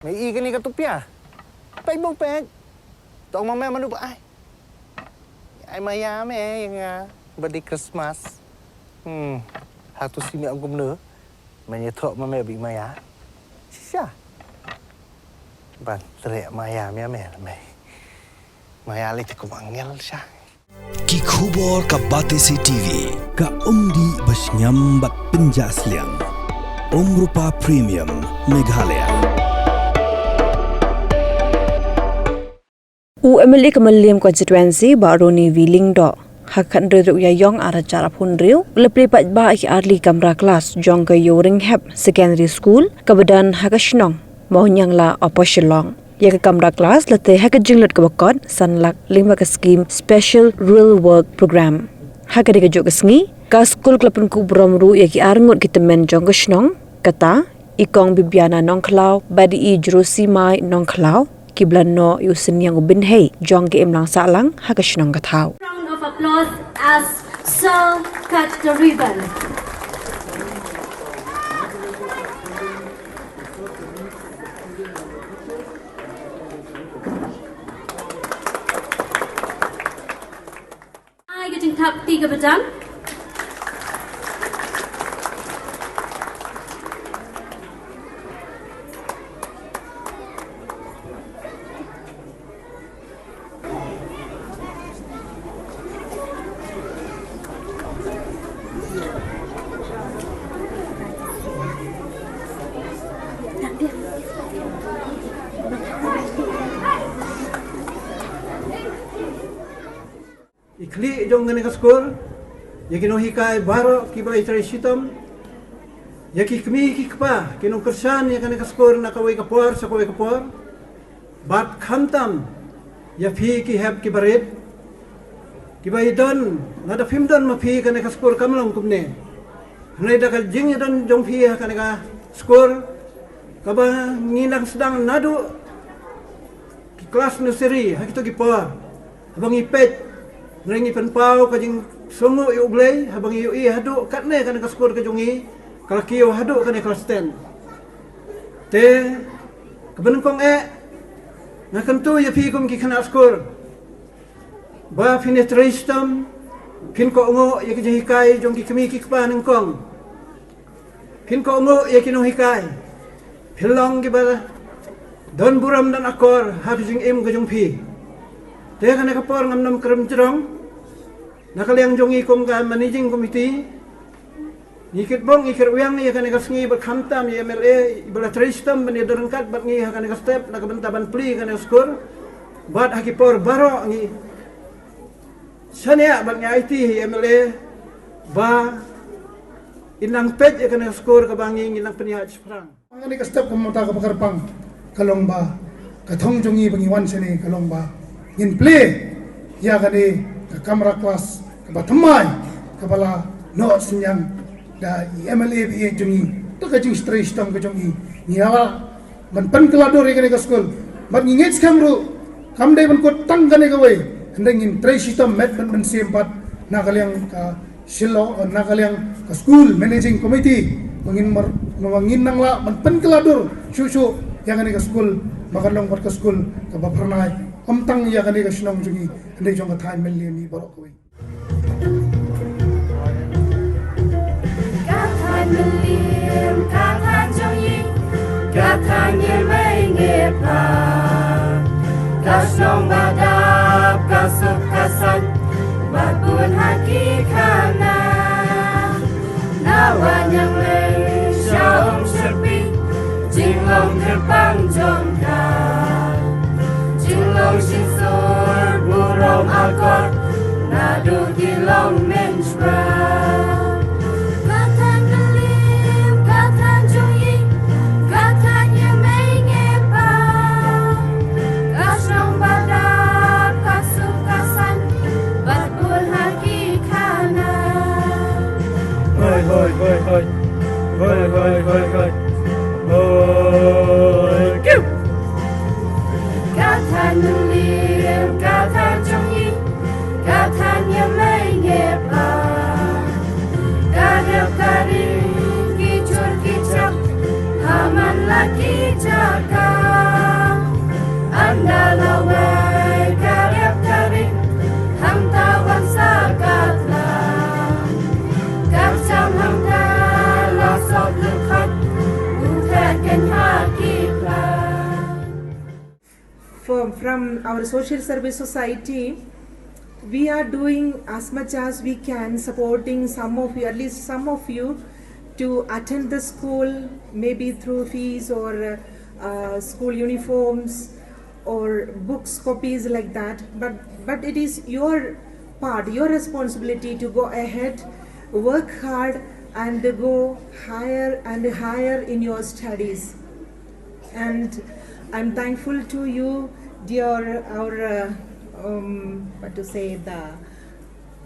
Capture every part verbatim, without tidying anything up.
Me i kane ka tupia. Peit bong peit. Tong ma me manu ba ai. Ai maya me ïa nga. Ba di Christmas. Hmm. Hatu si me ong kumno. Me ïa thok ma me bi maya. Shisha. Ban trek maya me me me. Maya le te kum angel sha. Ki khubor ka Batesi T V. Ka umdih ba shngiam bad pynjah sliang. Umrupa Premium Meghalaya. U M L A ka Mylliem Constituency Bah Ronnie V Lyngdoh ha ka khathynriew tarik u Ïaïong arhajar arphew hynriew u la plie paidbah ïa ki artylli kamra klas jong ka Ïewrynghep Secondary School kaba don ha ka shnong Mawniangla, Upper Shillong. Ïa ka kamra klas la tei ha ka jinglut kaba kot san lak lyngba ka skhim Special Rural Work Programme. Ha katei kajuh ka sngi, ka skul ka la pynkup burom ruh ïa ki arngut ki tymmen jong ka shnong, kata i Kong Bibiana Nongkhlaw bad i Jrosimai Nongkhlaw, kiba la noh ïa u synñiang u bynhei jong ka imlang sahlang ha ka shnong ka thaw. Round of applause as Sir cut the ribbon. Ai ka jingthap kti kaba jam. I khlieh jong kane ka skul, ïa ki nonghikai baroh kiba la ïatrei shitom, ïa ki kmie ki kpa ki nongkyrshan ïa kane ka skul na kawei ka por sha kawei ka por, bad khamtam ïa phi ki hep ki barit kiba i don, lada phim don ma phi kane ka skul kam long kumne. Hynrei da ka jingïadon jong phi ha kane ka skul kaba ngi nang sdang naduh ki klas nursery ha kito ki por. Haba ngi peit, hynrei ngi pynpaw ka jingsngewnguh ïa U Blei haba ngi ïohi haduh katne kane ka skul ka jong ngi ka la kiew haduh kane klas ten. Te kaba nyngkong eh, nga kyntu ïa phi kum ki khynnah skul ba phin ïatrei shitom, phin kohnguh ïa ki jinghikai jong ki kmie ki kpa nyngkong. Phin kohnguh ïa ki nonghikai. Phin long kiba don burom don akor ha ka jingim ka jong phi. Te kane ka por ngam nym kren jrong. Na ka liang jong ngi kum ka managing committee, ngi kitbok ngi kyrwiang ïa kane ka sngi bad khamtam ïa u M L A iba la trei shitom ban ïadon ryngkat bad ngi ha kane ka step na ka bynta ban plie kane ka skul. Bad ha ki por baroh ngi shaniah bad ngi aiti ïa u M L A ba in nang peit ïa kane ka skul kaba ngi, ngin nang pynïaid shaphrang. Kane ka step ka mata kaba kyrpang ka long ba ka thong jong ngi ba ngi wan shane ka long ba ngin plie ïa kane ka kamra klas kaba thymmai kaba la noh synñiang da i M L A ba ïeit jong ngi. Da ka jingtrei shitom ka jong ngi, ngi ïa lah ban pynkylla dur ïa kane ka skul. Bad ngi ngeit skhem ruh kam dei ban kut tang kane kawei, hynrei ngin trei shitom met bad mynsiem pat na ka liang ka Shillong, na ka liang ka skul managing committee, ba ngin mar, ba ngin nang lah ban pynkylla dur shuh shuh ïa kane ka skul ba kan long pat ka skul kaba phyrnai, ym tang ïa kane ka shnong jong ngi, hynrei jong ka thaiñ Mylliem hi baroh kawei. Ka thaiñ Mylliem, ka thaiñ jong ngi, ka thaiñ Ngiemei Ngiempa. Ka shnong ba dap, ka suk ka saiñ, bad bun ha ki khana. Na Wahniang Lei sha Umshyrpi, jinglong kyrpang jong ka. Jinglong shingsur burom akor, naduh ki long mynshwa. Ka thaiñ Mylliem, ka thaiñ jong ngi, ka thaiñ Ngiemei Ngiempa. Ka shnong ba dap, ka suk ka saiñ, bad bun ha ki khana. Hoi, hoi, hoi, hoi. Hoi, hoi, hoi, hoi. Hoi, kiu. Ka thaiñ Mylliem, ka thaiñ jong ngi, ka thaiñ Ngiemei Ngiempa. Um, from our social service society, we are doing as much as we can, supporting some of you, at least some of you, to attend the school, maybe through fees or uh, uh, school uniforms or books, copies like that. But but it is your part, your responsibility to go ahead, work hard, and go higher and higher in your studies. And I'm thankful to you, dear, our, uh, um, what to say, the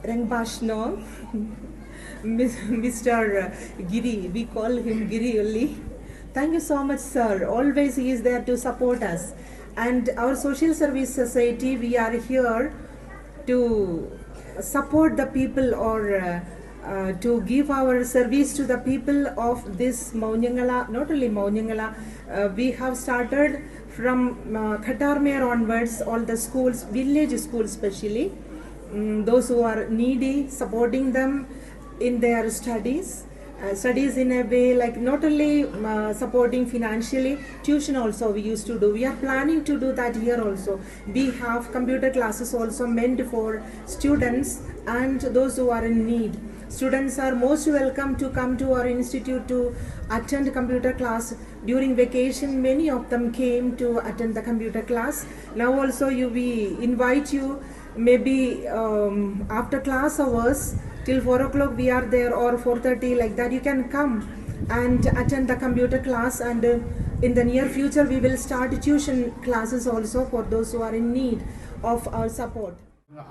Ringbah Shnong, Mis- Mister Giri. We call him Giri only. Thank you so much, sir. Always he is there to support us. And our social service society, we are here to support the people, or uh, uh, to give our service to the people of this Mawniangala, not only Mawniangala. Uh, we have started from uh, Khatarmer onwards, all the schools, village schools specially, mm, those who are needy, supporting them in their studies. Uh, studies in a way, like, not only uh, supporting financially, tuition also we used to do. We are planning to do that here also. We have computer classes also meant for students and those who are in need. Students are most welcome to come to our institute to attend computer class. During vacation, many of them came to attend the computer class. Now also, you, we invite you, maybe um, after class hours, till four o'clock we are there, or four thirty, like that. You can come and attend the computer class, and uh, in the near future we will start tuition classes also for those who are in need of our support.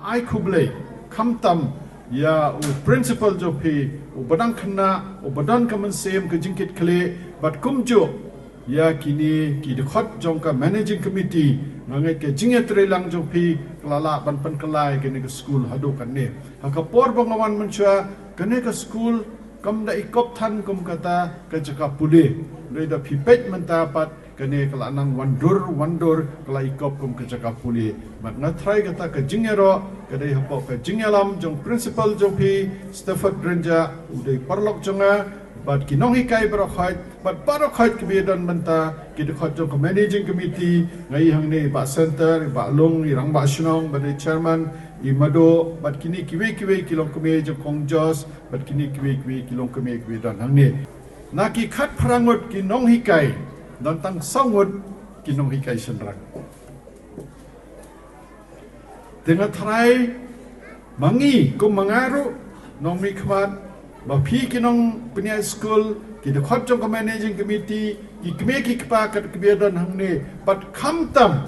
Ai khublei khamtam ïa u principal jong phi, u ba dang khynnah, u ba don ka mynsiem ka jingkitkhlieh, bad kumjuh ïa kine ki dkhot jong ka managing committee. Nga ngeit ka jingïatreilang jong phi ka la lah ban pynkylla ïa kane ka skul haduh katne. Ha ka por ba nga wan mynshuwa, kane ka skul kam da i kop than kum kata ka jaka pule. Hynrei da phi peit mynta pat, kane ka la nang wandur wandur, ka la i kop kum ka jaka pule. Bad nga tharai kata ka jingïaroh ka dei hapoh ka jingïalam jong principal jong phi, Stafford Rynjah, u dei paralok jong nga, bad ki nonghikai baroh khoit, bad baroh khoit kiba ïadon bynta, ki dkhot jong ka managing committee, nga i hangne i Bah Center, i Bah Lung, i Rangbah Shnong ba dei chairman, i Mado, bad kine kiwei kiwei ki longkmie jong Kong Jos, bad kine kiwei kiwei ki longkmie kiba ïadon hangne. Na ki khatphra ngut ki nonghikai, don tang saw ngut ki nonghikai shynrang. Te nga tharai ma ngi kum ma nga ruh, nongmihkhmat, ma phi ki nongpynïaid skul, ki dkhot jong ka managing committee, ki kmie ki kpa kat kiba ïadon hangne, bad khamtam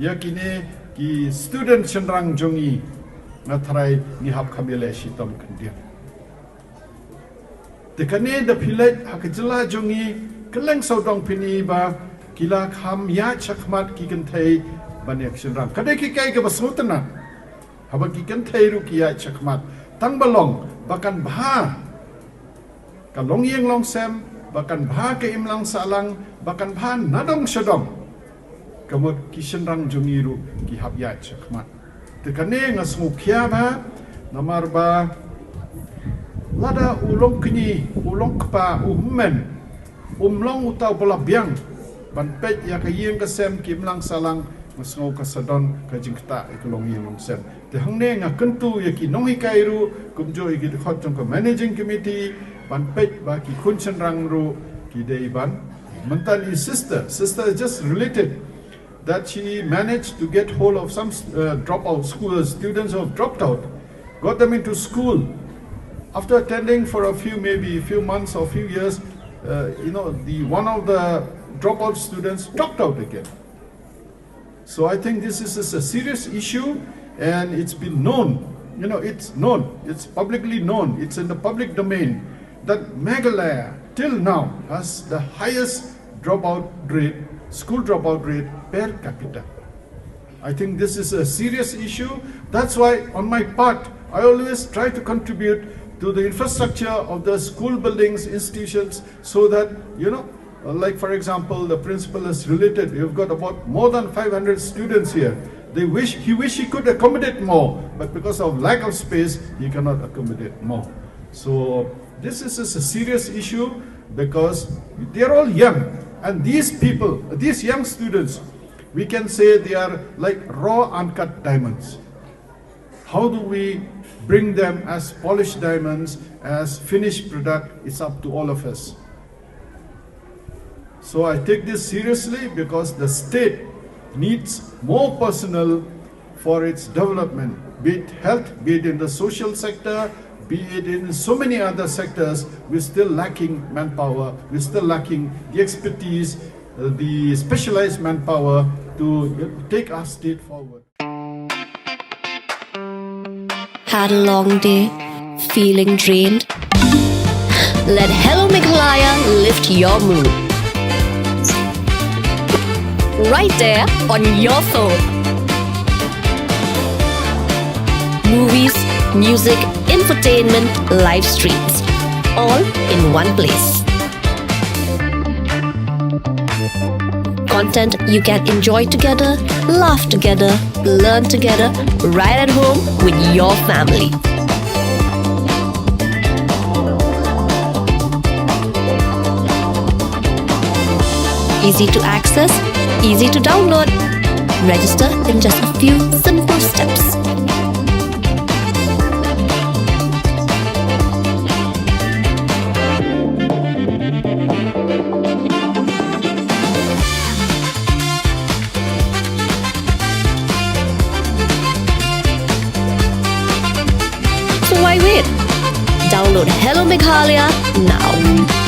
ïa kine ki student shynrang jong ngi, nga tharai ngi hap kham ïaleh shitom khyndiat. Te kane da phi leit ha ka jylla jong ngi, kylleng sawdong phin i ba ki la kham ïaid shakhmat ki kynthei ban ïa ki shynrang. Ka dei ki kaei kaba sngewtynnat. Haba ki kynthei ruh ki ïaid shakhmat. Tang ba long ba kan bha ka longïing longsem, ba kan bha ka imlang sahlang, ba kan bha nadong shadong. Ka mut ki shynrang jong ngi ruh ki hap ïaid shakhmat. Te kane nga sngewkhia bha, namar ba lada u longkñi, u longkpa, u hynmen um long uta uba la biang ban peit ïa ka ïing ka sem, ki imlang sahlang, nga sngew ka sa don ka jingktah ïa ka longïing longsem. Te hangne nga kyntu ïa ki nonghikai ruh, kumjuh ïa ki dkhot jong ka managing committee, ban peit ba ki khun shynrang ruh ki dei ban, mynta i sister, sister is just related that she managed to get hold of some uh, dropout school students who have dropped out, got them into school. After attending for a few, maybe a few months or few years, uh, you know, the one of the dropout students dropped out again. So I think this is, is a serious issue, and it's been known, you know, it's known, it's publicly known, it's in the public domain that Meghalaya till now has the highest dropout rate, school dropout rate per capita. I think this is a serious issue. That's why, on my part, I always try to contribute to the infrastructure of the school buildings, institutions, so that, you know, uh, like, for example, the principal has related, you've got about more than five hundred students here. They wish, he wish he could accommodate more, but because of lack of space, he cannot accommodate more. So this is, is a serious issue because they are all young, and these people, these young students, We can say they are like raw uncut diamonds. How do we bring them as polished diamonds, as finished product? It's up to all of us. So I take this seriously because the state needs more personnel for its development, be it health, be it in the social sector, be it in so many other sectors. We're still lacking manpower, we're still lacking the expertise, uh, the specialized manpower to take our state forward. Had a long day? Feeling drained? Let Hello Meghalaya lift your mood. Right there on your phone. Movies, music, infotainment, live streams, all in one place. Content you can enjoy together, laugh together, learn together, right at home with your family. Easy to access, easy to download. Register in just a few simple steps. So why wait? Download Hello Meghalaya now.